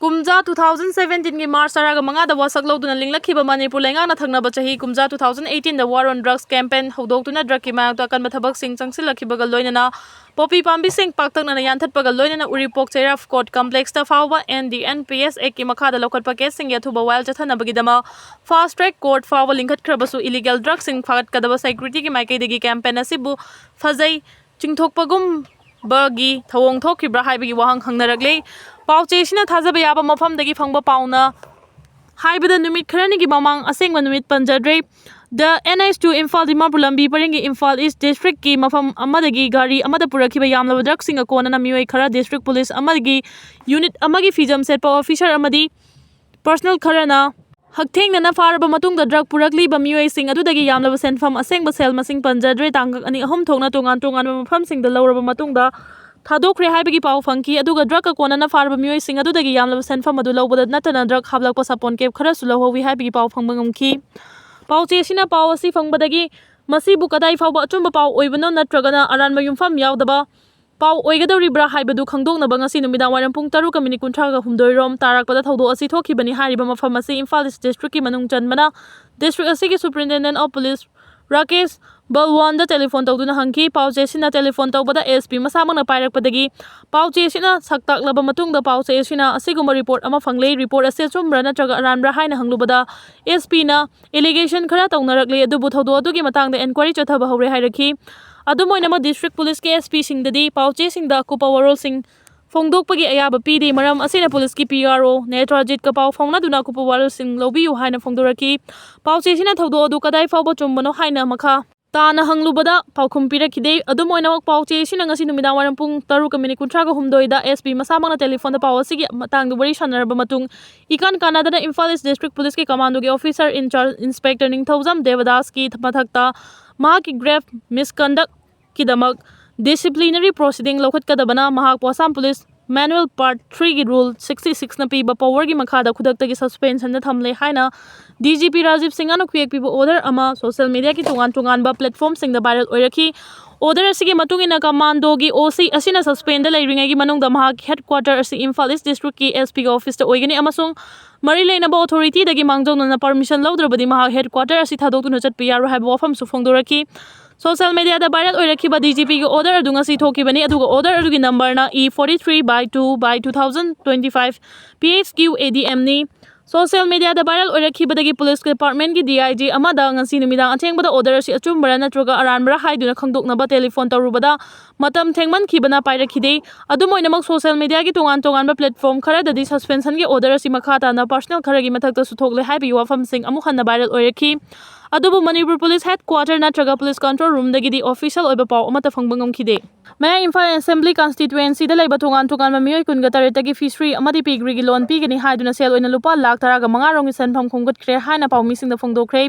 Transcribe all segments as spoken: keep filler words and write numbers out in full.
ꯀꯨꯝꯖꯥ two thousand seventeen ꯒꯤ March ꯇꯔꯥꯒ ꯃꯉꯥꯗ ꯋꯥꯁꯛ ꯂꯧꯗꯨꯅ ꯂꯤꯡꯂꯛꯈꯤꯕ ꯃꯅꯤꯄꯨꯔ ꯂꯩꯉꯥꯛꯅ ꯊꯪꯅꯕ ꯆꯍꯤ ꯀꯨꯝꯖꯥ two thousand eighteen the War on Drugs campaign ꯍꯧꯗꯣꯛꯇꯨꯅ drug ꯀꯤ ꯃꯥꯌꯣꯛꯇ ꯑꯀꯟꯕ ꯊꯕꯛꯁꯤꯡ ꯆꯪꯁꯤꯜꯂꯛꯈꯤꯕꯒ ꯂꯣꯏꯅꯅ ꯄꯣꯄꯤ ꯄꯥꯝꯕꯤꯁꯤꯡ ꯄꯥꯛꯇꯛꯅꯅ ꯌꯥꯟꯊꯠꯄꯒ ꯂꯣꯏꯅꯅ ꯎꯔꯤꯄꯣꯛ ꯆꯩꯔꯥꯞ court complex ꯇ ꯐꯥꯎꯕ N D N P S Act ꯀꯤ ꯃꯈꯥꯗ ꯂꯧꯈꯠꯄ case ꯁꯤꯡꯒꯤ ꯑꯊꯨꯕ ꯋꯥꯌꯦꯜ ꯆꯠꯊꯅꯕꯒꯤꯗꯃꯛ fast track court ꯐꯥꯎꯕ ꯂꯤꯡꯈꯠꯈ꯭ꯔꯕꯁꯨ illegal drug ꯁꯤꯡ ꯐꯥꯒꯠꯀꯗꯕ security ꯒꯤ ꯃꯥꯏꯀꯩꯗꯒꯤ campaign ꯑꯁꯤꯕꯨ ꯐꯖꯩ ꯆꯤꯡꯊꯣꯛꯄꯒꯨꯝꯕꯒꯤ ꯊꯧꯑꯣꯡ ꯊꯣꯛꯈꯤꯕ꯭ꯔꯥ ꯍꯥꯏꯕꯒꯤ ꯋꯥꯍꯪ ꯍꯪꯅꯔꯛꯂꯤ꯫ ꯄꯥꯎꯆꯦꯁꯤꯅ ꯊꯥꯖꯕ ꯌꯥꯕ ꯃꯐꯝꯗꯒꯤ ꯐꯪꯕ ꯄꯥꯎꯅ ꯍꯥꯏꯕꯗ ꯅꯨꯃꯤꯠ ꯈꯔꯅꯤꯒꯤ ꯃꯃꯥꯡ, ꯑꯁꯦꯡꯕ ꯅꯨꯃꯤꯠ ꯄꯟꯖꯗ꯭ꯔꯦ, the N H two Imphal Dimapur ꯂꯝꯕꯤ ꯄꯔꯤꯡꯒꯤ ꯏꯝꯐꯥꯜ East district ꯀꯤ ꯃꯐꯝ ꯑꯃꯗꯒꯤ ꯒꯥꯔꯤ ꯑꯃꯗ ꯄꯨꯔꯛꯈꯤꯕ ꯌꯥꯝꯂꯕ drug ꯁꯤꯡ ꯑꯀꯣꯟꯅꯅ ꯃꯤꯑꯣꯏ ꯈꯔ district police ꯑꯃꯗꯒꯤ unit ꯑꯃꯒꯤ ꯐꯤꯖꯝ ꯁꯦꯠꯄ officer ꯑꯃꯗꯤ personnel ꯈꯔꯅ ꯍꯛꯊꯦꯡꯅꯅ ꯐꯥꯔꯕ ꯃꯇꯨꯡꯗ drug ꯄꯨꯔꯛꯂꯤꯕ ꯃꯤꯑꯣꯏꯁꯤꯡ ꯑꯗꯨꯗꯒꯤ ꯌꯥꯝꯂꯕ ꯁꯦꯟꯐꯝ, ꯑꯁꯦꯡꯕ ꯁꯦꯜ ꯃꯁꯤꯡ ꯄꯟꯖꯗ꯭ꯔꯦ, ꯇꯥꯡꯀꯛ ꯑꯅꯤ ꯑꯍꯨꯝ ꯊꯣꯛꯅ ꯇꯣꯉꯥꯟ ꯇꯣꯉꯥꯟꯕ ꯃꯐꯝꯁꯤꯡꯗ ꯂꯧꯔꯕ ꯃꯇꯨꯡꯗ ꯊꯥꯗꯣꯛꯈ꯭ꯔꯦ ꯍꯥꯏꯕꯒꯤ ꯄꯥꯎ ꯐꯪꯈꯤ꯫ ꯑꯗꯨꯒ drug ꯀꯣꯟꯅꯅ ꯐꯥꯔꯕ ꯃꯤꯑꯣꯏꯁꯤꯡ ꯑꯗꯨꯗꯒꯤ ꯌꯥꯝꯂꯕ ꯁꯦꯟꯐꯝ ꯑꯗꯨ ꯂꯧꯕꯗ ꯅꯠꯇꯅ drug ꯍꯥꯞꯂꯛꯄ ꯁꯥꯄꯣꯟ cap ꯈꯔꯁꯨ ꯂꯧꯍꯧꯋꯤ ꯍꯥꯏꯕꯒꯤ ꯄꯥꯎ ꯐꯪꯕ ꯉꯝꯈꯤ꯫ ꯄꯥꯎꯆꯦ ꯑꯁꯤꯅ ꯄꯥꯎ ꯑꯁꯤ ꯐꯪꯕꯗꯒꯤ ꯃꯁꯤꯕꯨ ꯀꯗꯥꯏ ꯐꯥꯎꯕ ꯑꯆꯨꯝꯕ ꯄꯥꯎ ꯑꯣꯏꯕꯅꯣ ꯅꯠꯇ꯭ꯔꯒꯅ ꯑꯔꯥꯟꯕ ꯌꯨꯝꯐꯝ ꯌꯥꯎꯗꯕ ꯄꯥꯎ ꯑꯣꯏꯒꯗꯧꯔꯤꯕ꯭ꯔꯥ ꯍꯥꯏꯕꯗꯨ ꯈꯪꯗꯣꯛꯅꯕ ꯉꯁꯤ ꯅꯨꯃꯤꯗꯥꯡ ꯋꯥꯏꯔꯝ ꯄꯨꯡ ꯇꯔꯨꯛꯀ ꯃꯤꯅꯤꯠ ꯀꯨꯟꯊ꯭ꯔꯥꯒ ꯍꯨꯝꯗꯣꯏ ꯔꯣꯝ ꯇꯥꯔꯛꯄꯗ ꯊꯧꯗꯣꯛ ꯑꯁꯤ ꯊꯣꯛꯈꯤꯕꯅꯤ ꯍꯥꯏꯔꯤꯕ ꯃꯐꯝ ꯑꯁꯤ ꯏꯝꯐꯥꯜ East district ꯀꯤ ꯃꯅꯨꯡ ꯆꯟꯕꯅ district ꯑꯁꯤꯒꯤ Superintendent of Police Rakesh ꯕꯜꯋꯥꯟꯗ telephone ꯇꯧꯗꯨꯅ ꯍꯪꯈꯤ꯫ ꯄꯥꯎꯆꯦ ꯑꯁꯤꯅ telephone ꯇꯧꯕꯗ S P ꯃꯁꯥꯃꯛꯅ ꯄꯥꯏꯔꯛꯄꯗꯒꯤ ꯄꯥꯎꯆꯦ ꯑꯁꯤꯅ ꯁꯛꯇꯥꯛꯂꯕ ꯃꯇꯨꯡꯗ ꯄꯥꯎꯆꯦ ꯑꯁꯤꯅ ꯑꯁꯤꯒꯨꯝꯕ report ꯑꯃ ꯐꯪꯂꯦ, report ꯑꯁꯤ ꯑꯆꯨꯝꯕ꯭ꯔꯥ ꯅꯠꯇ꯭ꯔꯒ ꯑꯔꯥꯟꯕ꯭ꯔꯥ ꯍꯥꯏꯅ ꯍꯪꯂꯨꯕꯗ S P ꯅ allegation ꯈꯔ ꯇꯧꯅꯔꯛꯂꯦ, ꯑꯗꯨꯕꯨ ꯊꯧꯗꯣꯛ ꯑꯗꯨꯒꯤ ꯃꯇꯥꯡꯗ enquiry ꯆꯠꯊꯕ ꯍꯧꯔꯦ ꯍꯥꯏꯔꯛꯈꯤ꯫ ꯑꯗꯨꯝ ꯑꯣꯏꯅꯃꯛ district police ꯀꯤ S P ꯁꯤꯡꯗꯗꯤ ꯄꯥꯎꯆꯦꯁꯤꯡꯗ ꯑꯀꯨꯞꯄ ꯋꯥꯔꯣꯜꯁꯤꯡ ꯐꯣꯡꯗꯣꯛꯄꯒꯤ ꯑꯌꯥꯕ ꯄꯤꯗꯦ꯫ ꯃꯔꯝ ꯑꯁꯤꯅ police ꯀꯤ P R O ꯅꯦꯇ꯭ꯔꯥꯖꯤꯠꯀ ꯄꯥꯎ ꯐꯥꯎꯅꯗꯨꯅ ꯑꯀꯨꯞꯄ ꯋꯥꯔꯣꯜꯁꯤꯡ ꯂꯧꯕꯤꯌꯨ ꯍꯥꯏꯅ ꯐꯣꯡꯗꯣꯔꯛꯈꯤ꯫ ꯄꯥꯎꯆꯦꯁꯤꯅ ꯊꯧꯗꯣꯛ ꯑꯗꯨ ꯀꯗꯥꯏ ꯐꯥꯎꯕ ꯆꯨꯝꯕꯅꯣ ꯍꯥꯏꯅ ꯃꯈꯥ ꯇꯥꯅ ꯍꯪꯂꯨꯕꯗ ꯄꯥꯎꯈꯨꯝ ꯄꯤꯔꯛꯈꯤꯗꯦ꯫ ꯑꯗꯨꯝ ꯑꯣꯏꯅꯃꯛ ꯄꯥꯎꯆꯦ ꯑꯁꯤꯅ ꯉꯁꯤ ꯅꯨꯃꯤꯗꯥꯡ ꯋꯥꯏꯔꯝ ꯄꯨꯡ ꯇꯔꯨꯛꯀ ꯃꯤꯅꯤꯠ ꯀꯨꯟꯊ꯭ꯔꯥꯒ ꯍꯨꯝꯗꯣꯏꯗ S P ꯃꯁꯥꯃꯛꯅ telephone ꯗ ꯄꯥꯎ ꯑꯁꯤꯒꯤ ꯃꯇꯥꯡꯗ ꯋꯥꯔꯤ ꯁꯥꯟꯅꯔꯕ ꯃꯇꯨꯡ ꯏꯀꯥꯟ ꯀꯥꯟꯅꯗꯅ ꯏꯝꯐꯥꯜ East district police ꯀꯤ commando ꯒꯤ officer in charge Inspector ꯅꯤꯡꯊꯧꯖꯝ ꯗꯦꯕꯗꯥꯁꯀꯤ ꯃꯊꯛꯇ ꯃꯍꯥꯛꯀꯤ grave misconduct ꯀꯤꯗꯃꯛ disciplinary proceeding ꯂꯧꯈꯠꯀꯗꯕꯅ ꯃꯍꯥꯛꯄꯨ Assam police Manual Part three ꯒꯤ Rule sixty six ꯅ ꯄꯤꯕ power ꯒꯤ ꯃꯈꯥꯗ ꯈꯨꯗꯛꯇꯒꯤ suspension ꯗ ꯊꯝꯂꯦ ꯍꯥꯏꯅ D G P ꯔꯥꯖꯤꯕ ꯁꯤꯡꯍꯅ ꯈꯨꯌꯦꯛ ꯄꯤꯕ order ꯑꯃ social media ꯒꯤ ꯇꯣꯉꯥꯟ ꯇꯣꯉꯥꯟꯕ platform ꯁꯤꯡꯗ viral ꯑꯣꯏꯔꯛꯈꯤ꯫ Order ꯑꯁꯤꯒꯤ ꯃꯇꯨꯡ ꯏꯟꯅ, commando ꯒꯤ O C ꯑꯁꯤꯅ suspend ꯗ ꯂꯩꯔꯤꯉꯩꯒꯤ ꯃꯅꯨꯡꯗ ꯃꯍꯥꯛꯀꯤ headquarter ꯑꯁꯤ Imphal East District ꯀꯤ S P ꯒꯤ office ꯇ ꯑꯣꯏꯒꯅꯤ ꯑꯃꯁꯨꯡ ꯃꯔꯤ ꯂꯩꯅꯕ authority ꯗꯒꯤ ꯃꯥꯡꯖꯧꯅꯅ permission ꯂꯧꯗ꯭ꯔꯕꯗꯤ ꯃꯍꯥꯛ headquarter ꯑꯁꯤ ꯊꯥꯗꯣꯛꯇꯨꯅ ꯆꯠꯄ ꯌꯥꯔꯣꯏ ꯍꯥꯏꯕ ꯋꯥꯐꯝꯁꯨ ꯐꯣꯡꯗꯣꯔꯛꯈꯤ꯫ Social media ꯗ viral ꯑꯣꯏꯔꯛꯈꯤꯕ D G P ꯒꯤ order ꯑꯗꯨ ꯉꯁꯤ ꯊꯣꯛꯈꯤꯕꯅꯤ, ꯑꯗꯨꯒ order ꯑꯗꯨꯒꯤ number ꯅ E forty three by two by two thousand twenty five P H Q A D M ꯅꯤ꯫ Social media ꯗ viral ꯑꯣꯏꯔꯛꯈꯤꯕꯗꯒꯤ police department ꯀꯤ D I G ꯑꯃꯗ ꯉꯁꯤ ꯅꯨꯃꯤꯗꯥꯡ ꯑꯊꯦꯡꯕꯗ order ꯑꯁꯤ ꯑꯆꯨꯝꯕꯔꯥ ꯅꯠꯇ꯭ꯔꯒ ꯑꯔꯥꯟꯕꯔꯥ ꯍꯥꯏꯗꯨꯅ ꯈꯪꯗꯣꯛꯅꯕ telephone ꯇꯧꯔꯨꯕꯗ ꯃꯇꯝ ꯊꯦꯡꯃꯟꯈꯤꯕꯅ ꯄꯥꯏꯔꯛꯈꯤꯗꯦ꯫ ꯑꯗꯨꯝ ꯑꯣꯏꯅꯃꯛ, social media ꯒꯤ ꯇꯣꯉꯥꯟ ꯇꯣꯉꯥꯟꯕ platform ꯈꯔꯗꯗꯤ suspension ꯒꯤ order ꯑꯁꯤ ꯃꯈꯥ ꯇꯥꯅ personnel ꯈꯔꯒꯤ ꯃꯊꯛꯇꯁꯨ ꯊꯣꯛꯂꯦ ꯍꯥꯏꯕꯒꯤ ꯋꯥꯐꯝꯁꯤꯡ ꯑꯃꯨꯛ ꯍꯟꯅ viral ꯑꯣꯏꯔꯛꯈꯤ꯫ ꯑꯗꯨꯕꯨ ꯃꯅꯤꯄꯨꯔ police headquarter ꯅꯠꯇ꯭ꯔꯒ police control room ꯗꯒꯤꯗꯤ official ꯑꯣꯏꯕ ꯄꯥꯎ ꯑꯃꯠꯇ ꯐꯪꯕ ꯉꯝꯈꯤꯗꯦ꯫ ꯃꯌꯥꯡ ꯏꯝꯐꯥꯜ assembly constituency ꯗ ꯂꯩꯕ ꯇꯣꯉꯥꯟ ꯇꯣꯉꯥꯟꯕ ꯃꯤꯑꯣꯏ ꯀꯨꯟꯒ ꯇꯔꯦꯠꯇꯒꯤ fishery ꯑꯃꯗꯤ piggery ꯒꯤ loan ꯄꯤꯒꯅꯤ ꯍꯥꯏꯗꯨꯅ ꯁꯦꯜ ꯑꯣꯏꯅ ꯂꯨꯄꯥ ꯂꯥꯈ ꯇꯔꯥꯒ ꯃꯉꯥ ꯔꯣꯝꯒꯤ ꯁꯦꯟꯐꯝ ꯈꯣꯝꯒꯠꯈ꯭ꯔꯦ ꯍꯥꯏꯅ ꯄꯥꯎꯃꯤꯁꯤꯡꯗ ꯐꯣꯡꯗꯣꯛꯈ꯭ꯔꯦ꯫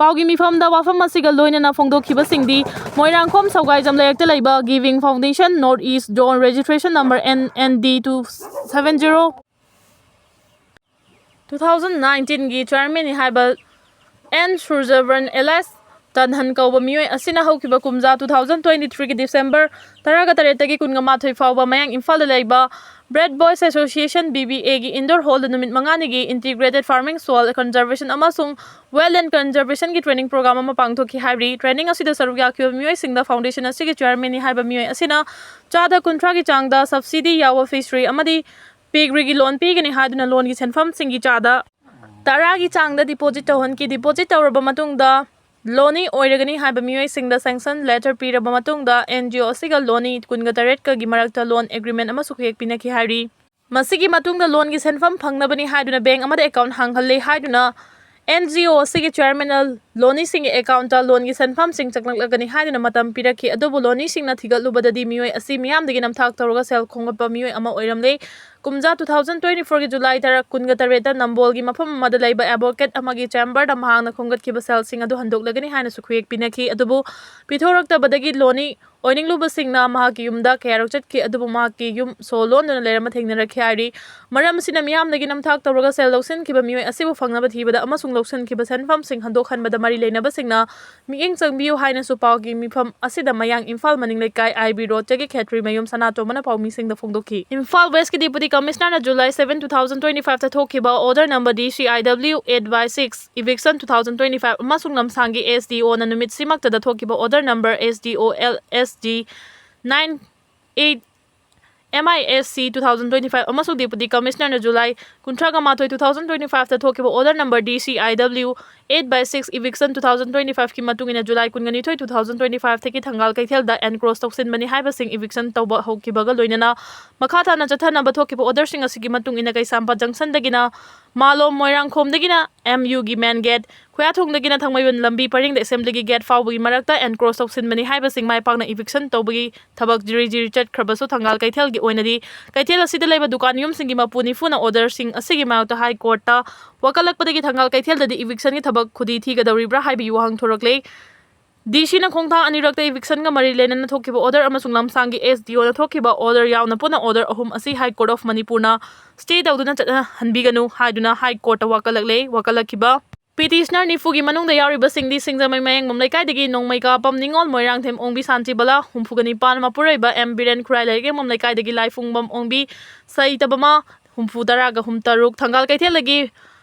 ꯄꯥꯎꯒꯤ ꯃꯤꯐꯝꯗ ꯋꯥꯐꯝ ꯑꯁꯤꯒ ꯂꯣꯏꯅꯅ ꯐꯣꯡꯗꯣꯛꯈꯤꯕꯁꯤꯡꯗꯤ ꯃꯣꯏꯔꯥꯡꯈꯣꯝ ꯁꯧꯒꯥꯏꯖꯝ ꯂꯩꯔꯛꯇ ꯂꯩꯕ Giving Foundation North East Zone registration number N N D two seven zero two thousand nineteen ꯒꯤ chairman ꯅꯤ ꯍꯥꯏꯕ N ꯁꯨꯔꯖꯕꯔꯟ alias ꯇꯟꯍꯟ ꯀꯧꯕ ꯃꯤꯑꯣꯏ ꯑꯁꯤꯅ ꯍꯧꯈꯤꯕ ꯀꯨꯝꯖꯥ two thousand twenty three ꯒꯤ December ꯇꯔꯥꯒ ꯇꯔꯦꯠꯇꯒꯤ ꯀꯨꯟꯒ ꯃꯥꯊꯣꯏ ꯐꯥꯎꯕ ꯃꯌꯥꯡ ꯏꯝꯐꯥꯜꯗ ꯂꯩꯕ Bread Boys Association, B B A ꯒꯤ indoor hall ꯗ ꯅꯨꯃꯤꯠ ꯃꯉꯥꯅꯤꯒꯤ Integrated Farming, Soil Conservation ꯑꯃꯁꯨꯡ Wetland Conservation ꯒꯤ training program ꯑꯃ ꯄꯥꯡꯊꯣꯛꯈꯤ ꯍꯥꯏꯔꯤ꯫ Training ꯑꯁꯤꯗ ꯁꯔꯨꯛ ꯌꯥꯈꯤꯕ ꯃꯤꯑꯣꯏꯁꯤꯡꯗ foundation ꯑꯁꯤꯒꯤ chairman ꯅꯤ ꯍꯥꯏꯕ ꯃꯤꯑꯣꯏ ꯑꯁꯤꯅ ꯆꯥꯗ ꯀꯨꯟꯊ꯭ꯔꯥꯒꯤ ꯆꯥꯡꯗ subsidy ꯌꯥꯎꯕ fishery ꯑꯃꯗꯤ piggery ꯒꯤ loan ꯄꯤꯒꯅꯤ ꯍꯥꯏꯗꯨꯅ loan ꯒꯤ ꯁꯦꯟꯐꯝꯁꯤꯡꯒꯤ ꯆꯥꯗ ꯇꯔꯥꯒꯤ ꯆꯥꯡꯗ deposit ꯇꯧꯍꯟꯈꯤ꯫ Deposit ꯇꯧꯔꯕ ꯃꯇꯨꯡꯗ loanee ꯑꯣꯏꯔꯒꯅꯤ ꯍꯥꯏꯕ ꯃꯤꯑꯣꯏꯁꯤꯡꯗ sanction letter ꯄꯤꯔꯕ ꯃꯇꯨꯡꯗ N G O ꯑꯁꯤꯒ loanee ꯀꯨꯟꯒ ꯇꯔꯦꯠꯀꯒꯤ ꯃꯔꯛꯇ loan agreement ꯑꯃꯁꯨ ꯈꯨꯌꯦꯛ ꯄꯤꯅꯈꯤ ꯍꯥꯏꯔꯤ꯫ ꯃꯁꯤꯒꯤ ꯃꯇꯨꯡꯗ loan ꯒꯤ ꯁꯦꯟꯐꯝ ꯐꯪꯅꯕꯅꯤ ꯍꯥꯏꯗꯨꯅ bank ꯑꯃꯗ account ꯍꯥꯡꯍꯜꯂꯦ ꯍꯥꯏꯗꯨꯅ N G O ꯑꯁꯤꯒꯤ chairman ꯅ ꯂꯣꯅꯤꯁꯤꯡꯒꯤ ꯑꯦꯀꯥꯎꯟꯇ ꯂꯣꯟꯒꯤ ꯁꯦꯟꯐꯝꯁꯤꯡ ꯆꯪꯂꯛꯂꯒꯅꯤ ꯍꯥꯏꯗꯨꯅ ꯃꯇꯝ ꯄꯤꯔꯛꯈꯤ꯫ ꯑꯗꯨꯕꯨ ꯂꯣꯅꯤꯁꯤꯡꯅ ꯊꯤꯒꯠꯂꯨꯕꯗꯗꯤ ꯃꯤꯑꯣꯏ ꯑꯁꯤ ꯃꯤꯌꯥꯝꯗꯒꯤ ꯅꯝꯊꯥꯛ ꯇꯧꯔꯒ ꯁꯦꯜ ꯈꯣꯝꯒꯠꯄ ꯃꯤꯑꯣꯏ ꯑꯃ ꯑꯣꯏꯔꯝꯂꯦ꯫ ꯀꯨꯝꯖꯥ two thousand twenty fourꯒꯤ July ꯇꯔꯥ ꯀꯨꯟꯒ ꯇꯔꯦꯠꯇ ꯅꯝꯕꯣꯜꯒꯤ ꯃꯐꯝ ꯑꯃꯗ ꯂꯩꯕ ꯑꯦꯗꯚꯣꯀꯦꯠ ꯑꯃꯒꯤ ꯆꯦꯝꯕꯔꯗ ꯃꯍꯥꯛꯅ ꯈꯣꯝꯒꯠꯈꯤꯕ ꯁꯦꯜꯁꯤꯡ ꯑꯗꯨ ꯍꯟꯗꯣꯛꯂꯒꯅꯤ ꯍꯥꯏꯅꯁꯨ ꯈꯨꯌꯦꯛ ꯄꯤꯅꯈꯤ꯫ ꯑꯗꯨꯕꯨ ꯄꯤꯊꯣꯔꯛꯇꯕꯗꯒꯤ ꯂꯣꯅꯤ ꯑꯣꯏꯅꯤꯡꯂꯨꯕꯁꯤꯡꯅ ꯃꯍꯥꯛꯀꯤ ꯌꯨꯝꯗ ꯀꯌꯥꯔꯛ ꯆꯠꯈꯤ, ꯑꯗꯨꯕꯨ ꯃꯍꯥꯛꯀꯤ ꯌꯨꯝ ꯁꯣ ꯂꯣꯟꯗꯨꯅ ꯂꯩꯔꯝꯕ ꯊꯦꯡꯅꯔꯛꯈꯤ ꯍꯥꯏꯔꯤ꯫ ꯃꯔꯝ ꯑꯁꯤꯅ ꯃꯤꯌꯥꯝꯗꯒꯤ ꯅꯝꯊꯥꯛ ꯇꯧꯔꯒ ꯁꯦꯜ ꯂꯧꯁꯤꯟꯈꯤꯕ ꯃꯤꯑꯣꯏ ꯑꯁꯤꯕꯨ ꯐꯪꯅꯕ ꯊꯤꯕꯗ ꯑꯃꯁꯨꯡ ꯂꯧꯁꯤꯟꯈꯤꯕ ꯁꯦꯟꯐꯝꯁꯤꯡ ꯍꯟꯗꯣꯛꯍꯟꯕꯗ ꯃꯔꯤ ꯂꯩꯅꯕꯁꯤꯡꯅ ꯃꯤꯠꯌꯦꯡ ꯆꯪꯕꯤꯌꯨ ꯍꯥꯏꯅꯁꯨ ꯄꯥꯎꯒꯤ ꯃꯤꯐꯝ ꯑꯁꯤꯗ ꯃꯌꯥꯡ ꯏꯝꯐꯥꯜ ꯃꯅꯤꯡ ꯂꯩꯀꯥꯏ ꯑꯥꯏ ꯕꯤ ꯔꯣꯗꯇꯒꯤ ꯈꯦꯇ꯭ꯔꯤꯃꯌꯨꯝ ꯁꯅꯥꯇꯣꯝꯕꯅ ꯄꯥꯎꯃꯤꯁꯤꯡꯗ ꯐꯣꯡꯗꯣꯛꯈꯤ꯫ ꯏꯝꯐꯥꯜ ꯋꯦꯁꯀꯤ ꯗꯤꯄꯨꯇꯤ ꯀꯃꯤꯁꯅꯔꯅ July seven, two thousand twenty fiveꯇ ꯊꯣꯛꯈꯤꯕ order number D C I W eight by six eviction two thousand twenty five ꯑꯃꯁꯨꯡ ꯂꯝꯁꯥꯡꯒꯤ S D Oꯅ ꯅꯨꯃꯤꯠꯁꯤꯃꯛꯇꯗ ꯊꯣꯛꯈꯤꯕ order number S D O L S D nine eight M I S C two thousand twenty five ꯑꯃꯁꯨꯡ deputy ꯀꯃꯤꯁꯅꯔꯅ July ꯀꯨꯟꯊ꯭ꯔꯥꯒ ꯃꯥꯊꯣꯏ, two thousand twenty fiveꯇ ꯊꯣꯛꯈꯤꯕ order number D C I W eight by six eviction two thousand twenty fiveꯀꯤ ꯃꯇꯨꯡ ꯏꯟꯅ July ꯀꯨꯟꯒ ꯅꯤꯊꯣꯏ, two thousand twenty fiveꯇꯒꯤ ꯊꯪꯒꯥꯜ ꯀꯩꯊꯦꯜꯗ encroach ꯇꯧꯁꯤꯟꯕꯅꯤ ꯍꯥꯏꯕꯁꯤꯡ eviction ꯇꯧꯕ ꯍꯧꯈꯤꯕꯒ ꯂꯣꯏꯅꯅ ꯃꯈꯥ ꯇꯥꯅ ꯆꯠꯊꯅꯕ ꯊꯣꯛꯈꯤꯕ orderꯁꯤꯡ ꯑꯁꯤꯒꯤ ꯃꯇꯨꯡ ꯏꯟꯅ ꯀꯩꯁꯥꯝꯄꯥꯠ junctionꯗꯒꯤꯅ ꯃꯥꯂꯣꯝ, ꯃꯣꯏꯔꯥꯡꯈꯣꯝꯗꯒꯤꯅ M Uꯒꯤ main gate, ꯈꯨꯌꯥꯊꯣꯡꯗꯒꯤꯅ ꯊꯥꯡꯃꯩꯕꯟ ꯂꯝꯕꯤ ꯄꯔꯤꯡꯗ assemblyꯒꯤ gate ꯐꯥꯎꯕꯒꯤ ꯃꯔꯛꯇ encroach ꯇꯧꯁꯤꯟꯕꯅꯤ ꯍꯥꯏꯕꯁꯤꯡ ꯃꯥꯏ ꯄꯥꯛꯅ eviction ꯇꯧꯕꯒꯤ ꯊꯕꯛ ꯖꯤꯔꯤ ꯖꯤꯔꯤ ꯆꯠꯈ꯭ꯔꯕꯁꯨ ꯊꯪꯒꯥꯜ ꯀꯩꯊꯦꯜꯒꯤ ꯑꯣꯏꯅꯗꯤ ꯀꯩꯊꯦꯜ ꯑꯁꯤꯗ ꯂꯩꯕ ꯗꯨꯀꯥꯟ ꯌꯨꯝꯁꯤꯡꯒꯤ ꯃꯄꯨ ꯅꯤꯐꯨꯅ orderꯁꯤꯡ ꯑꯁꯤꯒꯤ ꯃꯥꯌꯣꯛꯇ High Courtꯇ ꯋꯥꯀꯠꯂꯛꯄꯗꯒꯤ ꯊꯪꯒꯥꯜ ꯀꯩꯊꯦꯜꯗꯗꯤ evictionꯒꯤ ꯊꯕꯛ ꯈꯨꯗꯤ ꯊꯤꯒꯗꯧꯔꯤꯕ꯭ꯔꯥ ꯍꯥꯏꯕꯒꯤ ꯋꯥꯍꯪ ꯊꯣꯔꯛꯂꯦ꯫ DCꯅ ꯈꯣꯡꯊꯥꯡ ꯑꯅꯤꯔꯛꯇ evictionꯒ ꯃꯔꯤ ꯂꯩꯅꯅ ꯊꯣꯛꯈꯤꯕ order ꯑꯃꯁꯨꯡ ꯂꯝꯁꯥꯡꯒꯤ SDOꯅ ꯊꯣꯛꯈꯤꯕ order ꯌꯥꯎꯅ ꯄꯨꯟꯅ order ꯑꯍꯨꯝ ꯑꯁꯤ High Court of Manipurꯅ stay ꯇꯧꯗꯨꯅ ꯆꯠꯅꯍꯟꯕꯤꯒꯅꯨ ꯍꯥꯏꯗꯨꯅ High Courtꯇ ꯋꯥꯀꯠꯂꯛꯂꯦ꯫ ꯋꯥꯀꯠꯂꯛꯈꯤꯕ petitioner ꯅꯤꯐꯨꯒꯤ ꯃꯅꯨꯡꯗ ꯌꯥꯎꯔꯤꯕꯁꯤꯡꯗꯤ ꯁꯤꯡꯖꯃꯩ ꯃꯌꯥꯡꯕꯝ ꯂꯩꯀꯥꯏꯗꯒꯤ ꯅꯣꯡꯃꯩ ꯀꯥꯞꯄꯝ ꯅꯤꯉꯣꯜ, ꯃꯣꯏꯔꯥꯡꯊꯦꯝ ꯑꯣꯡꯕꯤ ꯁꯥꯟꯇꯤꯕꯂꯥ, ꯍꯨꯝꯐꯨꯒ ꯅꯤꯄꯥꯟ, ꯃꯄꯨꯔꯣꯏꯕ M ꯕꯤꯔꯦꯟ, ꯈꯨꯔꯥꯏ ꯂꯩꯔꯛ ꯌꯦꯡꯕꯝ ꯂꯩꯀꯥꯏꯗꯒꯤ ꯂꯥꯏꯐꯨꯡꯕꯝ ꯑꯣꯡꯕꯤ ꯁꯩꯇꯕꯃꯥ, ꯍꯨꯝꯐꯨ ꯇꯔꯥꯒ ꯍꯨꯝꯇꯔꯨꯛ, ꯊꯪꯒꯥꯜ ꯀꯩꯊꯦꯜꯗꯒꯤ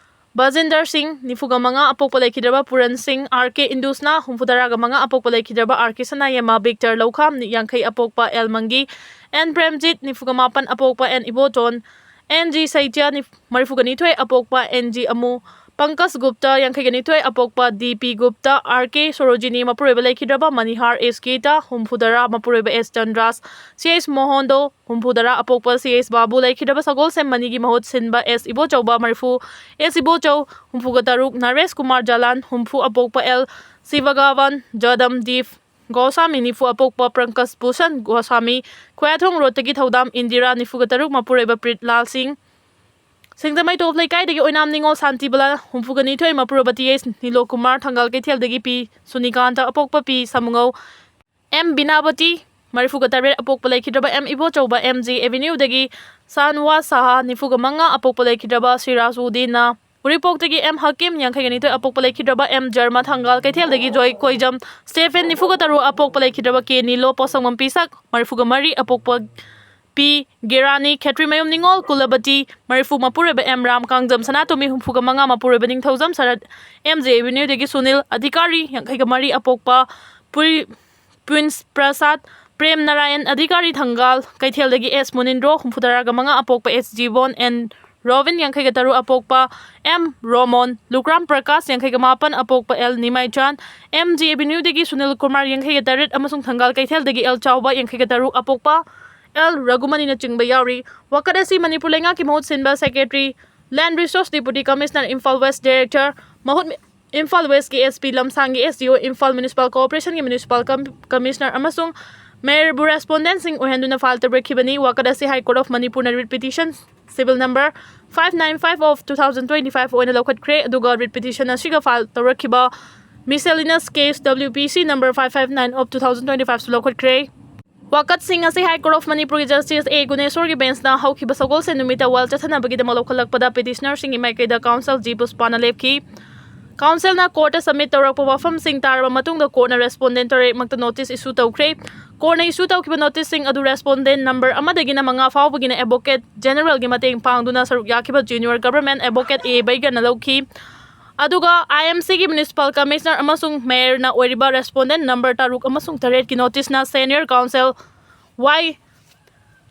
ꯕꯥꯖꯤꯟꯗꯔ ꯁꯤꯡ, ꯅꯤꯐꯨꯒ ꯃꯉꯥ, ꯑꯄꯣꯛꯄ ꯂꯩꯈꯤꯗ꯭ꯔꯕ ꯄꯨꯔꯟ ꯁꯤꯡ, R K ꯏꯟꯗꯨꯁꯅꯥ, ꯍꯨꯝꯐꯨ ꯇꯔꯥꯒ ꯃꯉꯥ, ꯑꯄꯣꯛꯄ ꯂꯩꯈꯤꯗ꯭ꯔꯕ R K ꯁꯅꯥꯌꯦꯃ, ꯕꯤꯛꯇꯔ ꯂꯧꯈꯥꯝ, ꯌꯥꯡꯈꯩ, ꯑꯄꯣꯛꯄ ꯑꯦꯜ ꯃꯪꯒꯤ, N ꯄ꯭ꯔꯦꯝꯖꯤꯠ, ꯅꯤꯐꯨꯒ ꯃꯥꯄꯟ, ꯑꯄꯣꯛꯄ N ꯏꯕꯣꯇꯣꯟ, N G ꯁꯩꯇ꯭ꯌ, ꯅꯤꯐ-, ꯃꯔꯤꯐꯨꯒ ꯅꯤꯊꯣꯏ, ꯑꯄꯣꯛꯄ N G ꯑꯃꯨ, ꯄꯪꯀꯖ ꯒꯨꯞꯇ, ꯌꯥꯡꯈꯩꯒ ꯅꯤꯊꯣꯏ, ꯑꯄꯣꯛꯄ ꯗꯤ ꯄꯤ ꯒꯨꯞꯇ, ꯑꯥꯔ ꯀꯦ ꯁꯣꯔꯣꯖꯤꯅꯤ, ꯃꯄꯨꯔꯣꯏꯕ ꯂꯩꯈꯤꯗ꯭ꯔꯕ ꯃꯅꯤꯍꯥꯔ ꯑꯦꯁ ꯒꯤꯇꯥ, ꯍꯨꯝꯐꯨꯇꯔꯥ, ꯃꯄꯨꯔꯣꯏꯕ ꯑꯦꯁ ꯆꯟꯗ꯭ꯔꯥꯁ, ꯁꯤ ꯑꯦꯁ ꯃꯣꯍꯣꯟꯗꯣ, ꯍꯨꯝꯐꯨꯇꯔꯥ, ꯑꯄꯣꯛꯄ ꯁꯤ ꯑꯦꯁ ꯕꯥꯕꯨ, ꯂꯩꯈꯤꯗ꯭ꯔꯕ ꯁꯒꯣꯜꯁꯦꯝ ꯃꯅꯤꯒꯤ ꯃꯍꯨꯠ ꯁꯤꯟꯕ ꯑꯦꯁ ꯏꯕꯣꯆꯧꯕ, ꯃꯔꯤꯐꯨ, ꯑꯦꯁ ꯏꯕꯣꯆꯧ, ꯍꯨꯝꯐꯨꯒ ꯇꯔꯨꯛ, ꯅꯔꯦꯁ ꯀꯨꯃꯥꯔ ꯖꯂꯥꯟ, ꯍꯨꯝꯐꯨ, ꯑꯄꯣꯛꯄ ꯑꯦꯜ ꯁꯤꯕꯒꯥꯕꯥꯟ ꯖꯗꯝꯗꯤꯞ ꯒꯣꯁꯥꯃꯤ, ꯅꯤꯐꯨ, ꯑꯄꯣꯛꯄ ꯄ꯭ꯔꯪꯀꯖ ꯚꯨꯁꯟ ꯒꯣꯁꯥꯃꯤ, ꯈꯣꯌꯥꯊꯣꯡ ꯔꯣꯗꯇꯒꯤ ꯊꯧꯗꯥꯝ ꯏꯟꯗꯤꯔꯥ, ꯅꯤꯐꯨꯒ ꯇꯔꯨꯛ, ꯃꯄꯨꯔꯣꯏꯕ ꯄ꯭ꯔꯤꯠ ꯂꯥꯜ ꯁꯤꯡ, ꯁꯤꯡꯖꯃꯩ ꯇꯣꯞ ꯂꯩꯀꯥꯏꯗꯒꯤ ꯑꯣꯏꯅꯥꯝ ꯅꯤꯉꯣꯜ ꯁꯥꯟꯇꯤꯕꯂꯥ, ꯍꯨꯝꯐꯨꯒ ꯅꯤꯊꯣꯏ, ꯃꯄꯨꯔꯣꯏꯕ ꯇꯤ ꯑꯦꯁ ꯅꯤꯂꯣꯀꯨꯃꯥꯔ, ꯊꯪꯒꯥꯜ ꯀꯩꯊꯦꯜꯗꯒꯤ ꯄꯤ ꯁꯨꯅꯤꯀꯥꯟꯇ, ꯑꯄꯣꯛꯄ ꯄꯤ ꯁꯥꯃꯨꯉꯧ, ꯑꯦꯝ ꯕꯤꯅꯥꯕꯇꯤ, ꯃꯔꯤꯐꯨꯒ ꯇꯔꯦꯠ, ꯑꯄꯣꯛꯄ ꯂꯩꯈꯤꯗ꯭ꯔꯕ ꯑꯦꯝ ꯏꯕꯣꯆꯧꯕ, ꯑꯦꯝ ꯖꯤ ꯑꯦꯚꯦꯅ꯭ꯌꯨꯗꯒꯤ ꯁꯥꯟꯋꯥ ꯁꯍꯥ, ꯅꯤꯐꯨꯒ ꯃꯉꯥ, ꯑꯄꯣꯛꯄ ꯂꯩꯈꯤꯗ꯭ꯔꯕ ꯁꯤꯔꯥꯖꯎꯗꯤꯟꯅ, ꯎꯔꯤꯄꯣꯛꯇꯒꯤ ꯑꯦꯝ ꯍꯀꯤꯝ, ꯌꯥꯡꯈꯩꯒ ꯅꯤꯊꯣꯏ, ꯑꯄꯣꯛꯄ ꯂꯩꯈꯤꯗ꯭ꯔꯕ ꯑꯦꯝ ꯖꯔꯃ, ꯊꯪꯒꯥꯜ ꯀꯩꯊꯦꯜꯗꯒꯤ ꯖꯣꯏ ꯀꯣꯏꯖꯝ ꯁ꯭ꯇꯦꯐꯦꯟ, ꯅꯤꯐꯨꯒ ꯇꯔꯨꯛ, ꯑꯄꯣꯛꯄ ꯂꯩꯈꯤꯗ꯭ꯔꯕ ꯀꯦ ꯅꯤꯂꯣ, ꯄꯣꯠꯁꯪꯕꯝ ꯄꯤꯁꯛ, ꯃꯔꯤꯐꯨꯒ ꯃꯔꯤ, ꯑꯄꯣꯛꯄ ꯄꯤ ꯒꯦꯔꯥꯅꯤ, ꯈꯦꯇ꯭ꯔꯤꯃꯌꯨꯝ ꯅꯤꯉꯣꯜ ꯀꯨꯂꯕꯇꯤ, ꯃꯔꯤꯐꯨ, ꯃꯄꯨꯔꯣꯏꯕ ꯑꯦꯝ ꯔꯥꯝ, ꯀꯥꯡꯖꯝ ꯁꯅꯥꯇꯣꯝꯕꯤ, ꯍꯨꯝꯐꯨꯒ ꯃꯉꯥ, ꯃꯄꯨꯔꯣꯏꯕ ꯅꯤꯡꯊꯧꯖꯝ ꯁꯔꯠ, ꯑꯦꯝ ꯖꯦ ꯑꯦꯚꯦꯅ꯭ꯌꯨꯗꯒꯤ ꯁꯨꯅꯤꯜ ꯑꯙꯤꯀꯥꯔꯤ, ꯌꯥꯡꯈꯩꯒ ꯃꯔꯤ, ꯑꯄꯣꯛꯄ ꯄꯨꯏ-, ꯄ꯭ꯔꯤꯟꯁ ꯄ꯭ꯔꯁꯥꯗ, ꯄ꯭ꯔꯦꯝ ꯅꯥꯔꯥꯌꯟ ꯑꯙꯤꯀꯥꯔꯤ, ꯊꯪꯒꯥꯜ ꯀꯩꯊꯦꯜꯗꯒꯤ ꯑꯦꯁ ꯃꯨꯅꯤꯟꯗ꯭ꯔꯣ, ꯍꯨꯝꯐꯨꯇꯔꯥꯒ ꯃꯉꯥ, ꯑꯄꯣꯛꯄ ꯑꯦꯁ ꯖꯤꯕꯣꯟ, ꯑꯦꯟ ꯔꯣꯕꯤꯟ, ꯌꯥꯡꯈꯩꯒ ꯇꯔꯨꯛ, ꯑꯄꯣꯛꯄ ꯑꯦꯝ ꯔꯣꯃꯣꯟ, ꯂꯨꯀ꯭ꯔꯥꯝ ꯄ꯭ꯔꯀꯥꯁ, ꯌꯥꯡꯈꯩꯒ ꯃꯥꯄꯟ, ꯑꯄꯣꯛꯄ ꯑꯦꯜ ꯅꯤꯃꯥꯏꯆꯥꯟ, ꯑꯦꯝ ꯖꯤ ꯑꯦꯚꯦꯅ꯭ꯌꯨꯗꯒꯤ ꯁꯨꯅꯤꯜ ꯀꯨꯃꯥꯔ, ꯌꯥꯡꯈꯩꯒ ꯇꯔꯦꯠ, ꯑꯃꯁꯨꯡ ꯊꯪꯒꯥꯜ ꯀꯩꯊꯦꯜꯗꯒꯤ ꯑꯦꯜ ꯆꯥꯎꯕ, ꯌꯥꯡꯈꯩꯒ ꯇꯔꯨꯛ, ꯑꯄꯣꯛꯄ ꯑꯦꯜ ꯔꯘꯨꯃꯅꯤꯅꯆꯤꯡꯕ ꯌꯥꯎꯔꯤ꯫ ꯋꯥꯀꯠ ꯑꯁꯤ ꯃꯅꯤꯄꯨꯔ ꯂꯩꯉꯥꯛꯀꯤ ꯃꯍꯨꯠ ꯁꯤꯟꯕ secretary, land resource deputy commissioner, Imphal west director, ꯃꯍꯨꯠ ꯏꯝꯐꯥꯜ ꯋꯦꯁꯀꯤ ꯑꯦꯁ ꯄꯤ, ꯂꯝꯁꯥꯡꯒꯤ S D O, Imphal municipal ꯀꯣꯔꯄꯣꯔꯦꯁꯟꯒꯤ ꯃ꯭ꯌꯨꯅꯤꯁꯤꯄꯥꯜ ꯀꯝ-, ꯀꯃꯤꯁꯅꯔ ꯑꯃꯁꯨꯡ ꯃꯦꯌꯔꯕꯨ ꯔꯦꯁꯄꯣꯟꯗꯦꯟꯠꯁꯤꯡ ꯑꯣꯏꯍꯟꯗꯨꯅ ꯐꯥꯏꯜ ꯇꯧꯔꯛꯈꯤꯕꯅꯤ꯫ ꯋꯥꯀꯠ ꯑꯁꯤ ꯍꯥꯏ ꯀꯣꯔꯠ ꯑꯣꯐ ꯃꯅꯤꯄꯨꯔꯅ writ petition civil number five nine five of two thousand twenty-five ꯑꯣꯏꯅ ꯂꯧꯈꯠꯈ꯭ꯔꯦ, ꯑꯗꯨꯒ ꯔꯤꯠ ꯄꯤꯇꯤꯁꯟ ꯑꯁꯤꯒ ꯐꯥꯏꯜ ꯇꯧꯔꯛꯈꯤꯕ ꯃꯤꯁꯦꯂꯤꯅꯁ case W P C number five five nine of two thousand twenty-five ꯁꯨ ꯂꯧꯈꯠꯈ꯭ꯔꯦ꯫ ꯋꯥꯀꯠꯁꯤꯡ ꯑꯁꯤ ꯍꯥꯏ ꯀꯣꯔꯠ ꯑꯣꯐ ꯃꯅꯤꯄꯨꯔꯒꯤ justice ꯑꯦ ꯒꯨꯅꯦꯁꯣꯔꯒꯤ ꯕꯦꯟꯁꯅ ꯍꯧꯈꯤꯕ ꯁꯒꯣꯜꯁꯦꯟ ꯅꯨꯃꯤꯠꯇ ꯋꯥꯌꯦꯜ ꯆꯠꯊꯅꯕꯒꯤꯗꯃꯛ ꯂꯧꯈꯠꯂꯛꯄꯗ ꯄꯤꯇꯤꯁꯅꯔꯁꯤꯡꯒꯤ ꯃꯥꯏꯀꯩꯗ ꯀꯥꯎꯟꯁꯤꯜ ꯖꯤ ꯄꯨꯁꯄꯥꯅ ꯂꯦꯞꯈꯤ꯫ ꯀꯥꯎꯟꯁꯤꯜꯅ ꯀꯣꯔꯠꯇ ꯁꯕꯃꯤꯠ ꯇꯧꯔꯛꯄ ꯋꯥꯐꯝꯁꯤꯡ ꯇꯥꯔꯕ ꯃꯇꯨꯡꯗ ꯀꯣꯔꯠꯅ ꯔꯦꯁꯄꯣꯟꯗꯦꯟꯠ ꯇꯔꯦꯠꯃꯛꯇ ꯅꯣꯇꯤꯁ ꯏꯁꯨ ꯇꯧꯈ꯭ꯔꯦ꯫ ꯀꯣꯔꯠꯅ ꯏꯁꯨ ꯇꯧꯈꯤꯕ ꯅꯣꯇꯤꯁꯁꯤꯡ ꯑꯗꯨ ꯔꯦꯁꯄꯣꯟꯗꯦꯟꯠ ꯅꯝꯕꯔ ꯑꯃꯗꯒꯤꯅ ꯃꯉꯥ ꯐꯥꯎꯕꯒꯤꯅ ꯑꯦꯗꯚꯣꯀꯦꯠ ꯖꯦꯅꯔꯦꯜꯒꯤ ꯃꯇꯦꯡ ꯄꯥꯡꯗꯨꯅ ꯁꯔꯨꯛ ꯌꯥꯈꯤꯕ ꯖꯨꯅꯤꯌꯔ ꯒꯚꯔꯟꯃꯦꯟꯠ ꯑꯦꯗꯚꯣꯀꯦꯠ ꯑꯦ ꯕꯩꯒꯔꯅ ꯂꯧꯈꯤ꯫ ꯑꯗꯨꯒ ꯑꯥꯏ ꯑꯦꯝ ꯁꯤꯒꯤ ꯃ꯭ꯌꯨꯅꯤꯁꯤꯄꯥꯜ ꯀꯃꯤꯁꯅꯔ ꯑꯃꯁꯨꯡ ꯃꯦꯌꯔꯅ ꯑꯣꯏꯔꯤꯕ ꯔꯦꯁꯄꯣꯟꯗꯦꯟꯠ ꯅꯝꯕꯔ ꯇꯔꯨꯛ ꯑꯃꯁꯨꯡ ꯇꯔꯦꯠꯀꯤ ꯅꯣꯇꯤꯁꯅ ꯁꯦꯅꯤꯌꯔ ꯀꯥꯎꯟꯁꯤꯜ ꯋꯥꯏ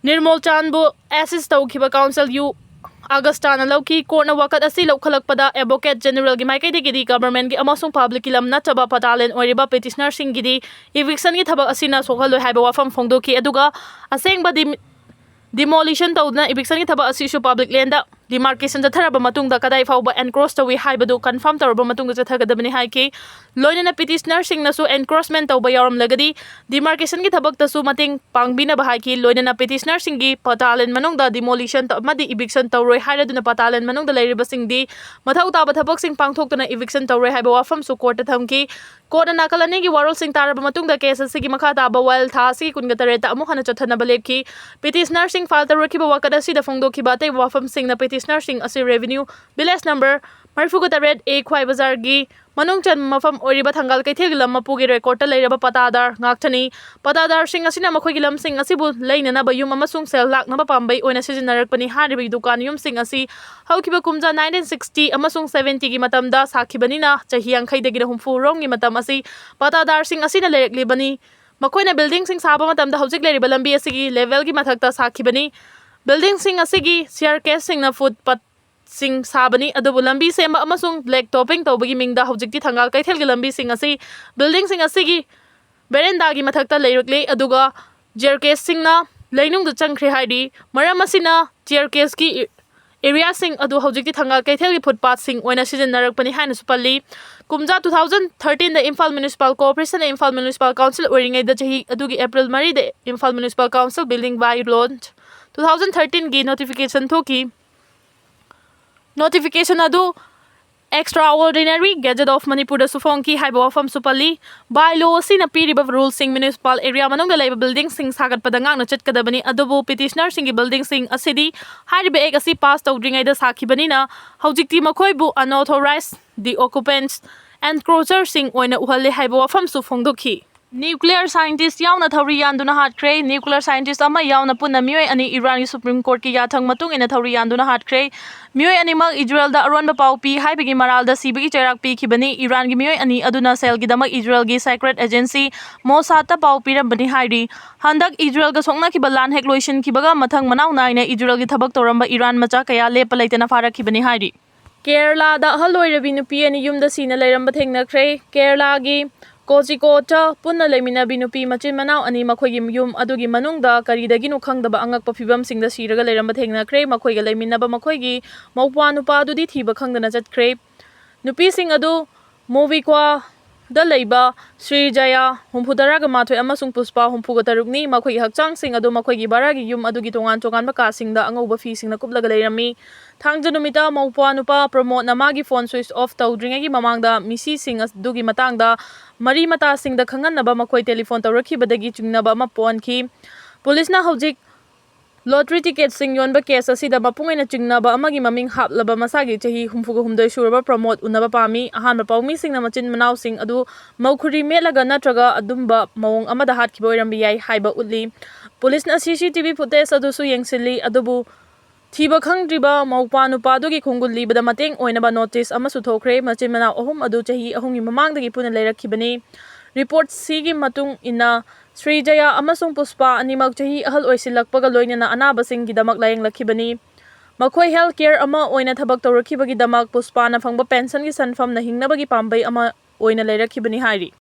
ꯅꯤꯔꯃꯣꯜ ꯆꯥꯟꯕꯨ ꯑꯦꯁꯤꯁ ꯇꯧꯈꯤꯕ ꯀꯥꯎꯟꯁꯤꯜ ꯌꯨ ꯑꯒꯁꯇꯥꯅ ꯂꯧꯈꯤ꯫ ꯀꯣꯔꯠꯅ ꯋꯥꯀꯠ ꯑꯁꯤ ꯂꯧꯈꯠꯂꯛꯄꯗ Advocate Generalꯒꯤ ꯃꯥꯏꯀꯩꯗꯒꯤꯗꯤ governmentꯀꯤ ꯑꯃꯁꯨꯡ publicꯀꯤ ꯂꯝ ꯅꯠꯇꯕ ꯄꯇꯥ land ꯑꯣꯏꯔꯤꯕ petitionerꯁꯤꯡꯒꯤꯗꯤ evictionꯒꯤ ꯊꯕꯛ ꯑꯁꯤꯅ ꯁꯣꯛꯍꯜꯂꯣꯏ ꯍꯥꯏꯕ ꯋꯥꯐꯝ ꯐꯣꯡꯗꯣꯛꯈꯤ꯫ ꯑꯗꯨꯒ ꯑꯁꯦꯡꯕ ꯗꯤ demolition ꯇꯧꯗꯨꯅ evictionꯒꯤ ꯊꯕꯛ ꯑꯁꯤꯁꯨ public landꯗ demarcation ꯆꯠꯊꯔꯕ ꯃꯇꯨꯡꯗ ꯀꯗꯥꯏ ꯐꯥꯎꯕ encroach ꯇꯧꯏ ꯍꯥꯏꯕꯗꯨ confirm ꯇꯧꯔꯕ ꯃꯇꯨꯡꯗ ꯆꯠꯊꯒꯗꯕꯅꯤ ꯍꯥꯏꯈꯤ꯫ ꯂꯣꯏꯅꯅ petitionerꯁꯤꯡꯅꯁꯨ encroachment ꯇꯧꯕ ꯌꯥꯎꯔꯝꯂꯒꯗꯤ demarcationꯒꯤ ꯊꯕꯛꯇꯁꯨ ꯃꯇꯦꯡ ꯄꯥꯡꯕꯤꯅꯕ ꯍꯥꯏꯈꯤ꯫ ꯂꯣꯏꯅꯅ petitionerꯁꯤꯡꯒꯤ ꯄꯇꯥ land ꯃꯅꯨꯡꯗ demolition ꯑꯃꯗꯤ eviction ꯇꯧꯔꯣꯏ ꯍꯥꯏꯔꯗꯨꯅ ꯄꯇꯥ land ꯃꯅꯨꯡꯗ ꯂꯩꯔꯤꯕꯁꯤꯡꯗꯤ ꯃꯊꯧ ꯇꯥꯕ ꯊꯕꯛꯁꯤꯡ ꯄꯥꯡꯊꯣꯛꯇꯨꯅ eviction ꯇꯧꯔꯣꯏ ꯍꯥꯏꯕ ꯋꯥꯐꯝꯁꯨ ꯀꯣꯔꯠꯇ ꯊꯝꯈꯤ꯫ ꯀꯣꯔꯠꯅ ꯅꯥꯀꯜ ꯑꯅꯤꯒꯤ ꯋꯥꯔꯣꯜꯁꯤꯡ ꯇꯥꯔꯕ ꯃꯇꯨꯡꯗ case ꯑꯁꯤꯒꯤ ꯃꯈꯥ ꯇꯥꯕ ꯋꯥꯌꯦꯜ ꯊꯥ ꯑꯁꯤꯒꯤ ꯀꯨꯟꯒ ꯇꯔꯦꯠꯇ ꯑꯃꯨꯛ ꯍꯟꯅ ꯆꯠꯊꯅꯕ ꯂꯦꯞꯈꯤ꯫ Petitionerꯁꯤꯡ file ꯇꯧꯔꯛꯈꯤꯕ ꯋꯥꯀꯠ ꯑꯁꯤꯗ ꯐꯣꯡꯗꯣꯛꯈꯤꯕ ꯑꯇꯩ ꯋꯥꯐꯝꯁꯤꯡꯅ petitionerꯁꯤꯡ ꯑꯁꯤ revenue village number ꯃꯔꯤꯐꯨꯒ ꯇꯔꯦꯠ A ꯈ꯭ꯋꯥꯏ ꯕꯖꯥꯔꯒꯤ ꯃꯅꯨꯡ ꯆꯟꯕ ꯃꯐꯝ ꯑꯣꯏꯔꯤꯕ ꯊꯪꯒꯥꯜ ꯀꯩꯊꯦꯜꯒꯤ ꯂꯝ ꯃꯄꯨꯒꯤ recordꯇ ꯂꯩꯔꯕ ꯄꯇꯥꯗꯥꯔ ꯉꯥꯛꯇꯅꯤ꯫ ꯄꯇꯥꯗꯥꯔꯁꯤꯡ ꯑꯁꯤꯅ ꯃꯈꯣꯏꯒꯤ ꯂꯝꯁꯤꯡ ꯑꯁꯤꯕꯨ ꯂꯩꯅꯅꯕ ꯌꯨꯝ ꯑꯃꯁꯨꯡ ꯁꯦꯜ ꯂꯥꯛꯅꯕ ꯄꯥꯝꯕꯩ ꯑꯣꯏꯅ ꯁꯤꯖꯤꯟꯅꯔꯛꯄꯅꯤ꯫ ꯍꯥꯏꯔꯤꯕ ꯗꯨꯀꯥꯟ ꯌꯨꯝꯁꯤꯡ ꯑꯁꯤ ꯍꯧꯈꯤꯕ ꯀꯨꯝꯖꯥ nineteen sixty ꯑꯃꯁꯨꯡ seventyꯒꯤ ꯃꯇꯝꯗ ꯁꯥꯈꯤꯕꯅꯤꯅ ꯆꯍꯤ ꯌꯥꯡꯈꯩꯗꯒꯤꯅ ꯍꯨꯝꯐꯨ ꯔꯣꯝꯒꯤ ꯃꯇꯝ ꯑꯁꯤ ꯄꯇꯥꯗꯥꯔꯁꯤꯡ ꯑꯁꯤꯅ ꯂꯩꯔꯛꯂꯤꯕꯅꯤ꯫ ꯃꯈꯣꯏꯅ buildingꯁꯤꯡ ꯁꯥꯕ ꯃꯇꯝꯗ ꯍꯧꯖꯤꯛ ꯂꯩꯔꯤꯕ ꯂꯝꯕꯤ ꯑꯁꯤꯒꯤ levelꯒꯤ ꯃꯊꯛꯇ ꯁꯥꯈꯤꯕꯅꯤ꯫ Buildingꯁꯤꯡ ꯑꯁꯤꯒꯤ staircaseꯁꯤꯡꯅ footpathꯁꯤꯡ ꯁꯥꯕꯅꯤ, ꯑꯗꯨꯕꯨ ꯂꯝꯕꯤ ꯁꯦꯝꯕ ꯑꯃꯁꯨꯡ black topping ꯇꯧꯕꯒꯤ ꯃꯤꯡꯗ ꯍꯧꯖꯤꯛꯇꯤ ꯊꯪꯒꯥꯜ ꯀꯩꯊꯦꯜꯒꯤ ꯂꯝꯕꯤꯁꯤꯡ ꯑꯁꯤ buildingꯁꯤꯡ ꯑꯁꯤꯒꯤ verandaꯒꯤ ꯃꯊꯛꯇ ꯂꯩꯔꯛꯂꯤ, ꯑꯗꯨꯒ staircaseꯁꯤꯡꯅ ꯂꯩꯅꯨꯡꯗ ꯆꯪꯈ꯭ꯔꯦ ꯍꯥꯏꯔꯤ꯫ ꯃꯔꯝ ꯑꯁꯤꯅ staircaseꯀꯤ areaꯁꯤꯡ ꯑꯗꯨ ꯍꯧꯖꯤꯛꯇꯤ ꯊꯪꯒꯥꯜ ꯀꯩꯊꯦꯜꯒꯤ footpathꯁꯤꯡ ꯑꯣꯏꯅ ꯁꯤꯖꯤꯟꯅꯔꯛꯄꯅꯤ ꯍꯥꯏꯅꯁꯨ ꯄꯜꯂꯤ꯫ ꯀꯨꯝꯖꯥ two thousand thirteenꯗ Imphal Municipal Corporationꯅ Imphal Municipal Council ꯑꯣꯏꯔꯤꯉꯩꯗ ꯆꯍꯤ ꯑꯗꯨꯒꯤ April ꯃꯔꯤꯗ Imphal Municipal Council Building By Law two thousand thirteenꯒꯤ notification ꯊꯣꯛꯈꯤ꯫ Notification ꯑꯗꯨ Extraordinary Gazette of Manipurꯗꯁꯨ ꯐꯣꯡꯈꯤ ꯍꯥꯏꯕ ꯋꯥꯐꯝꯁꯨ ꯄꯜꯂꯤ꯫ By law ꯑꯁꯤꯅ ꯄꯤꯔꯤꯕ ruleꯁꯤꯡ municipal area ꯃꯅꯨꯡꯗ ꯂꯩꯕ buildingꯁꯤꯡ ꯁꯥꯒꯠꯄꯗ ꯉꯥꯛꯅ ꯆꯠꯀꯗꯕꯅꯤ, ꯑꯗꯨꯕꯨ petitionerꯁꯤꯡꯒꯤ buildingꯁꯤꯡ ꯑꯁꯤꯗꯤ ꯍꯥꯏꯔꯤꯕ act ꯑꯁꯤ pass ꯇꯧꯗ꯭ꯔꯤꯉꯩꯗ ꯁꯥꯈꯤꯕꯅꯤꯅ ꯍꯧꯖꯤꯛꯇꯤ ꯃꯈꯣꯏꯕꯨ unauthorized, the occupants, encroacherꯁꯤꯡ ꯑꯣꯏꯅ ꯎꯍꯜꯂꯦ ꯍꯥꯏꯕ ꯋꯥꯐꯝꯁꯨ ꯐꯣꯡꯗꯣꯛꯈꯤ꯫ Nuclear scientist ꯌꯥꯎꯅ ꯊꯧꯔꯤ ꯌꯥꯟꯗꯨꯅ ꯍꯥꯠꯈ꯭ꯔꯦ꯫ Nuclear scientist ꯑꯃ ꯌꯥꯎꯅ ꯄꯨꯟꯅ ꯃꯤꯑꯣꯏ ꯑꯅꯤ ꯏꯔꯥꯟꯒꯤ Supreme Courtꯀꯤ ꯌꯥꯊꯪ ꯃꯇꯨꯡ ꯏꯟꯅ ꯊꯧꯔꯤ ꯌꯥꯟꯗꯨꯅ ꯍꯥꯠꯈ꯭ꯔꯦ꯫ ꯃꯤꯑꯣꯏ ꯑꯅꯤꯃꯛ ꯏꯖꯔꯦꯜꯗ ꯑꯔꯣꯟꯕ ꯄꯥꯎ ꯄꯤ ꯍꯥꯏꯕꯒꯤ ꯃꯔꯥꯜꯗ ꯁꯤꯕꯒꯤ ꯆꯩꯔꯥꯛ ꯄꯤꯈꯤꯕꯅꯤ꯫ ꯏꯔꯥꯟꯒꯤ ꯃꯤꯑꯣꯏ ꯑꯅꯤ ꯑꯗꯨꯅ ꯁꯦꯜꯒꯤꯗꯃꯛ ꯏꯖꯔꯦꯜꯒꯤ secret agency Mossadꯇ ꯄꯥꯎ ꯄꯤꯔꯝꯕꯅꯤ ꯍꯥꯏꯔꯤ꯫ ꯍꯟꯗꯛ ꯏꯖꯔꯦꯜꯒ ꯁꯣꯛꯅꯈꯤꯕ ꯂꯥꯟ ꯍꯦꯛ ꯂꯣꯏꯁꯤꯟꯈꯤꯕꯒ ꯃꯊꯪ ꯃꯅꯥꯎ ꯅꯥꯏꯅ ꯏꯖꯔꯦꯜꯒꯤ ꯊꯕꯛ ꯇꯧꯔꯝꯕ ꯏꯔꯥꯟ ꯃꯆꯥ ꯀꯌꯥ ꯂꯦꯞꯄ ꯂꯩꯇꯅ ꯐꯥꯔꯛꯈꯤꯕꯅꯤ ꯍꯥꯏꯔꯤ꯫ ꯀꯦꯔꯂꯥꯗ ꯑꯍꯜ ꯑꯣꯏꯔꯕꯤ ꯅꯨꯄꯤ ꯑꯅꯤ ꯌꯨꯝꯗ ꯁꯤꯅ ꯂꯩꯔꯝꯕ ꯊꯦꯡꯅꯈ꯭ꯔꯦ꯫ ꯀꯦꯔꯂꯥꯒꯤ ꯀꯣꯆꯤꯀꯣꯠꯇ ꯄꯨꯟꯅ ꯂꯩꯃꯤꯟꯅꯕꯤ ꯅꯨꯄꯤ ꯃꯆꯤꯟ ꯃꯅꯥꯎ ꯑꯅꯤ ꯃꯈꯣꯏꯒꯤ ꯌꯨꯝ ꯑꯗꯨꯒꯤ ꯃꯅꯨꯡꯗ ꯀꯔꯤꯗꯒꯤꯅꯣ ꯈꯪꯗꯕ ꯑꯉꯛꯄ ꯐꯤꯕꯝꯁꯤꯡꯗ ꯁꯤꯔꯒ ꯂꯩꯔꯝꯕ ꯊꯦꯡꯅꯈ꯭ꯔꯦ꯫ ꯃꯈꯣꯏꯒ ꯂꯩꯃꯤꯟꯅꯕ ꯃꯈꯣꯏꯒꯤ ꯃꯧꯄ꯭ꯋꯥ ꯅꯨꯄꯥ ꯑꯗꯨꯗꯤ ꯊꯤꯕ ꯈꯪꯗꯅ ꯆꯠꯈ꯭ꯔꯦ꯫ ꯅꯨꯄꯤꯁꯤꯡ ꯑꯗꯨ ꯃꯣꯕꯤꯀ꯭ꯋꯥꯗ ꯂꯩꯕ ꯁ꯭ꯔꯤ ꯖꯌꯥ ꯍꯨꯝꯐꯨꯇꯔꯥꯒ ꯃꯥꯊꯣꯏ ꯑꯃꯁꯨꯡ ꯄꯨꯁꯄꯥ ꯍꯨꯝꯐꯨꯒ ꯇꯔꯨꯛꯅꯤ꯫ ꯃꯈꯣꯏꯒꯤ ꯍꯛꯆꯥꯡꯁꯤꯡ ꯑꯗꯨ ꯃꯈꯣꯏꯒꯤ ꯚꯔꯥꯒꯤ ꯌꯨꯝ ꯑꯗꯨꯒꯤ ꯇꯣꯉꯥꯟ ꯇꯣꯉꯥꯟꯕ ꯀꯥꯁꯤꯡꯗ ꯑꯉꯧꯕ ꯐꯤꯁꯤꯡꯅ ꯀꯨꯞꯂꯒ ꯂꯩꯔꯝꯃꯤ꯫ ꯊꯥꯡꯖ ꯅꯨꯃꯤꯠꯇ ꯃꯧꯄ꯭ꯋꯥ ꯅꯨꯄꯥ ꯄ꯭ꯔꯃꯣꯗꯅ ꯃꯥꯒꯤ phone switch off ꯇꯧꯗ꯭ꯔꯤꯉꯩꯒꯤ ꯃꯃꯥꯡꯗ ꯃꯤꯁꯤꯁꯤꯡ ꯑꯗꯨꯒꯤ ꯃꯇꯥꯡꯗ ꯃꯔꯤ ꯃꯇꯥꯁꯤꯡꯗ ꯈꯪꯍꯟꯅꯕ ꯃꯈꯣꯏ telephone ꯇꯧꯔꯛꯈꯤꯕꯗꯒꯤ ꯆꯤꯡꯅꯕ ꯑꯃ ꯄꯣꯛꯍꯟꯈꯤ꯫ ꯄꯨꯂꯤꯁꯅ ꯍꯧꯖꯤꯛ lottery ticketꯁꯤꯡ ꯌꯣꯟꯕ case ꯑꯁꯤꯗ ꯃꯄꯨꯡ ꯑꯣꯏꯅ ꯆꯤꯡꯅꯕ ꯑꯃꯒꯤ ꯃꯃꯤꯡ ꯍꯥꯞꯂꯕ ꯃꯁꯥꯒꯤ ꯆꯍꯤ ꯍꯨꯝꯐꯨꯒ ꯍꯨꯝꯗꯣꯏ ꯁꯨꯔꯕ ꯄ꯭ꯔꯃꯣꯗ ꯎꯅꯕ ꯄꯥꯝꯃꯤ꯫ ꯑꯍꯥꯟꯕ ꯄꯥꯎꯃꯤꯁꯤꯡꯅ ꯃꯆꯤꯟ ꯃꯅꯥꯎꯁꯤꯡ ꯑꯗꯨ ꯃꯧꯈꯨꯔꯤ ꯃꯦꯠꯂꯒ ꯅꯠꯇ꯭ꯔꯒ ꯑꯗꯨꯝꯕ ꯃꯑꯣꯡ ꯑꯃꯗ ꯍꯥꯠꯈꯤꯕ ꯑꯣꯏꯔꯝꯕ ꯌꯥꯏ ꯍꯥꯏꯕ ꯎꯠꯂꯤ꯫ ꯄꯨꯂꯤꯁꯅ CCTV footage ꯑꯗꯨꯁꯨ ꯌꯦꯡꯁꯤꯜꯂꯤ, ꯑꯗꯨꯕꯨ ꯊꯤꯕ ꯈꯪꯗ꯭ꯔꯤꯕ ꯃꯧꯄ꯭ꯋꯥ ꯅꯨꯄꯥꯗꯨꯒꯤ ꯈꯣꯡꯒꯨꯜ ꯂꯤꯕꯗ ꯃꯇꯦꯡ ꯑꯣꯏꯅꯕ notice ꯑꯃꯁꯨ ꯊꯣꯛꯈ꯭ꯔꯦ꯫ ꯃꯆꯤꯟ ꯃꯅꯥꯎ ꯑꯍꯨꯝ ꯑꯗꯨ ꯆꯍꯤ ꯑꯍꯨꯝꯒꯤ ꯃꯃꯥꯡꯗꯒꯤ ꯄꯨꯟꯅ ꯂꯩꯔꯛꯈꯤꯕꯅꯤ꯫ Reportꯁꯤꯒꯤ ꯃꯇꯨꯡ ꯏꯟꯅ ꯁ꯭ꯔꯤ ꯖꯌꯥ ꯑꯃꯁꯨꯡ ꯄꯨꯁꯄꯥ ꯑꯅꯤꯃꯛ ꯆꯍꯤ ꯑꯍꯜ ꯑꯣꯏꯁꯤꯜꯂꯛꯄꯒ ꯂꯣꯏꯅꯅ ꯑꯅꯥꯕꯁꯤꯡꯒꯤꯗꯃꯛ ꯂꯥꯌꯦꯡꯂꯛꯈꯤꯕꯅꯤ꯫ ꯃꯈꯣꯏ health care ꯑꯃ ꯑꯣꯏꯅ ꯊꯕꯛ ꯇꯧꯔꯛꯈꯤꯕꯒꯤꯗꯃꯛ ꯄꯨꯁꯄꯥꯅ ꯐꯪꯕ pensionꯒꯤ ꯁꯦꯟꯐꯝꯅ ꯍꯤꯡꯅꯕꯒꯤ ꯄꯥꯝꯕꯩ ꯑꯃ ꯑꯣꯏꯅ ꯂꯩꯔꯛꯈꯤꯕꯅꯤ ꯍꯥꯏꯔꯤ꯫